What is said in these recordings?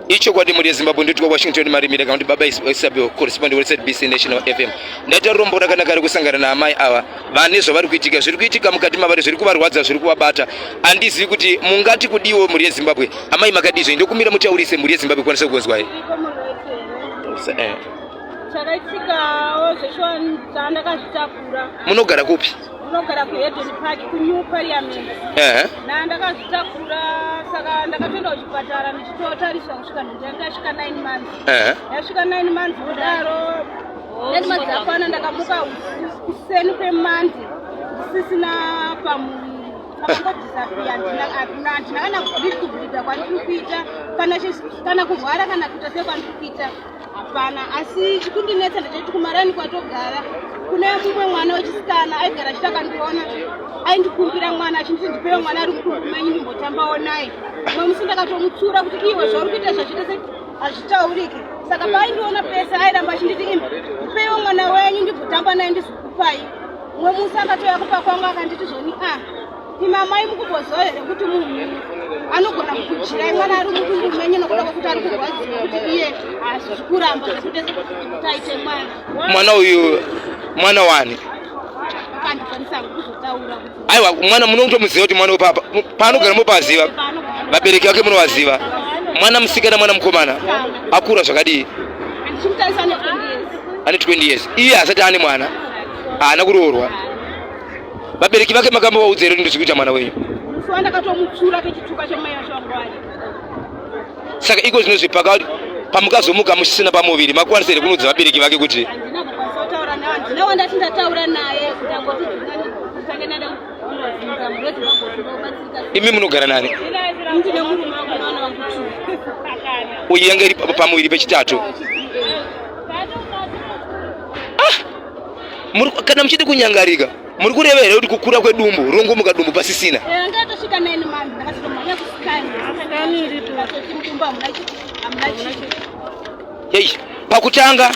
Ichokwadi mhuri yeZimbabwe, ndotwa Washington Marimire kana kuti Baba Isabel, correspondent weZBC National FM. Ndaita rombo rakanaka rekusangana naamai ava vane zvavari kuitika, zviri kuitika mukati mavari, zviri kuvarwadza, zviri kuvabata. Handizivi kuti mungati kudiwo mhuri yeZimbabwe. Amai makadii zvenyu? Ndokumira mutaurise mhuri yeZimbabwe ikwanise kukunzwai. Eh. Chakaitikawo zveshuwa ndakazvitakura. Munogara kupi? Unogara kuHedon Park kuNew Parliament. Ehe. Na ndakazvitakura saka ndakatoenda kuchipatara ndichitotariswa kusvika nhunzi yangu yasvika 9 months. Ehe. Yasvika 9 months kudaro. 9 months yakwana ndakamuka kuseni kwemandi ndisisina pamuviri. Pakangodisappear handina handina kana kubleeda kwandiri kuita kana kana kurwara kana kuita sei kwandiri kuita. Hapana, asi chikundinetsa ndechekuti kumaraini kwatogara kune mumwe mwana wechisikana aigara achiti akandiona aindikumbira mwana achinditi ndipewe mwana ari mudumbu menyu ndimbotambawo naye. Mumwe musi ndakatomutsura kuti iwe zvauri kuita zvachita se hazvitauriki. Saka paaindiona pese airamba achinditi imi ndipewe mwana wenyu ndimbotamba naye ndizokupai. Mumwe musi akatouya kumba kwangu akanditi zvoni ah Imi amai mukumboziva here kuti munhu anogona kukujirai mwana ari mudumbu menyu nokuda kwekuti ari kurwadziwa kuti iye hazvisi kuramba zvekuti kuti aite mwana. Mwana uyu mwana wani? Pandikwanisa kuzotaura kuti Aiwa, mwana munotomuziva kuti mwana uyu paanogara mopaziva, vabereki vake munovaziva. Mwana musikana, mwana mukomana akura zvakadii? Handichimutarisa ane 20 years. Ane 20 years. Iye asati ane mwana, haana kuroorwa. Vabereki vake makambovaudza here kuti ndiri kuita mwana wenyu? Musi wandakatomutsura kechituka chamai vacho vangu vari. Saka iko zvino zvipaka pamukazomuka musisina pamuviri makwanisa here kunoudza vabereki vake kuti handina kukwanisa kutaura naye, handina wandati ndataura naye ndangoti nditange ndaenda kunobvunza mhuri yeZimbabwe kuti vobatsirika sei. Imi munogara nani? Ndine murume wangu nevana vangu two. Uyu yange iri pamuviri pechitatu. Ah! Kana muchiti kunyangarika muri kureva here kuti kukura kwedumbu rongomuka dumbu pasisina? Eh, ndakatosvika 9 months ndakatotomhanya kuscan. Ndakatoti mudumbu hamuna hamuna chinhu. Hei, pakutanga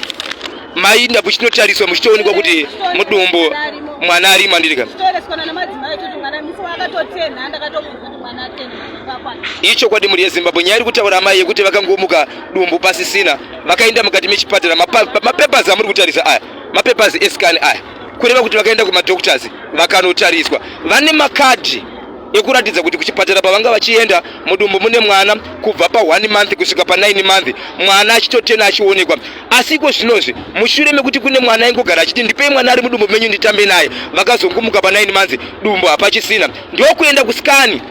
mainda muchinotariswa muchitoonekwa kuti mudumbu mwana arimo andirika. Chitoreswa namadzimai toti mwana musi waakatotenha ndakatomuudza kuti mwana atenha pakwana. Ichokwadi mhuri yeZimbabwe, nyaya iri kutaura amai yekuti vakangomuka dumbu pasisina vakaenda mukati mechipatara, mapapers amuri kutarisa aya mapapers escan aya, kureva kuti vakaenda kumadoctors vakanotariswa, vane makadhi ekuratidza kuti kuchipatara pavanga vachienda mudumbu mune mwana kubva pa 1 month kusvika pa 9 month, mwana achitotena achionekwa. Asi iko zvinozvi mushure mekuti kune mwana aingogara achiti ndipei mwana ari mudumbu menyu nditambe naye, vakazongumuka pa 9 months dumbu hapachisina, ndokuenda kuskani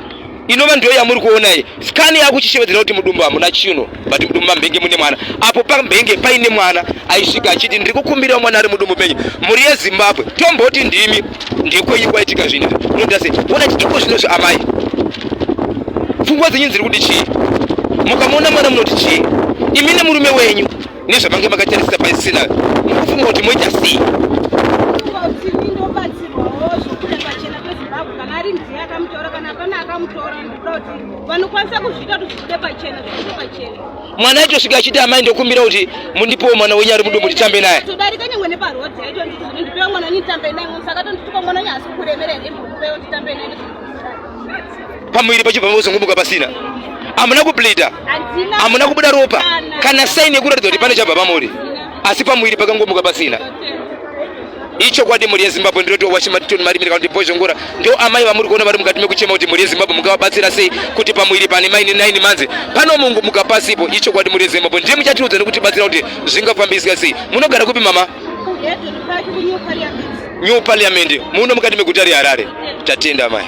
inova ndiyo yamuri kuona iyi. Skani yakuchishevedzera kuti mudumbu hamuna chino, but mudumbu mambenge mune mwana. Apo pambenge paine mwana aisvika achiti ndiri kukumbira mwana ari mudumbu menyu. Mhuri yeZimbabwe, tomboti ndimi ndekwenyu kwaitika zvinhu izvi, munoita sei? Ona iko zvinozvi amai, pfungwa dzenyu dziri kuti chii? Mukamuona mwana munoti chii? Imi nemurume wenyu nezvamange makatarisa pasina, mukufunga kuti moita sei? Ndobatsirwawo zvokuda pachena peZimbabwe kana ari ndiye akamutora kana hapana akamutora, ndikuda kuti vanokwanisa kuzviita kuti zvibude pachena, zvibude pachena. Mwana aitosvika achiti amai ndokumbira kuti mundipewo mwana wenyu ari mudumbu nditambe naye. Todarika nyangwe neparhodhi aitonditi zvino ndipewo mwana wenyu nditambe naye, saka tondituka mwana wenyu haasi kukuremera here, imbomupewo nditambe naye. Pamuviri pachibva mozongumuka pasina, hamuna kubleeda, hamuna kubuda ropa kana saini yekuratidza kuti pane chabva pamuri, asi pamuviri pakangomuka pasina. Ichokwadi mhuri yeZimbabwe, ndinoti Washington Marimire kana kuti Bhozhongora ndo amai vamuri kuona vari mukati mekuchema kuti mhuri yeZimbabwe mungavabatsira sei kuti pamuviri pane maine 9 months panomungomuka pasipo. Ichokwadi mhuri yeZimbabwe, ndiye muchatiudza nekutibatsira kuti zvingafambiswa sei. Munogara kupi mama? New Parliament, muno mukati meguta reHarare. Tatenda amai.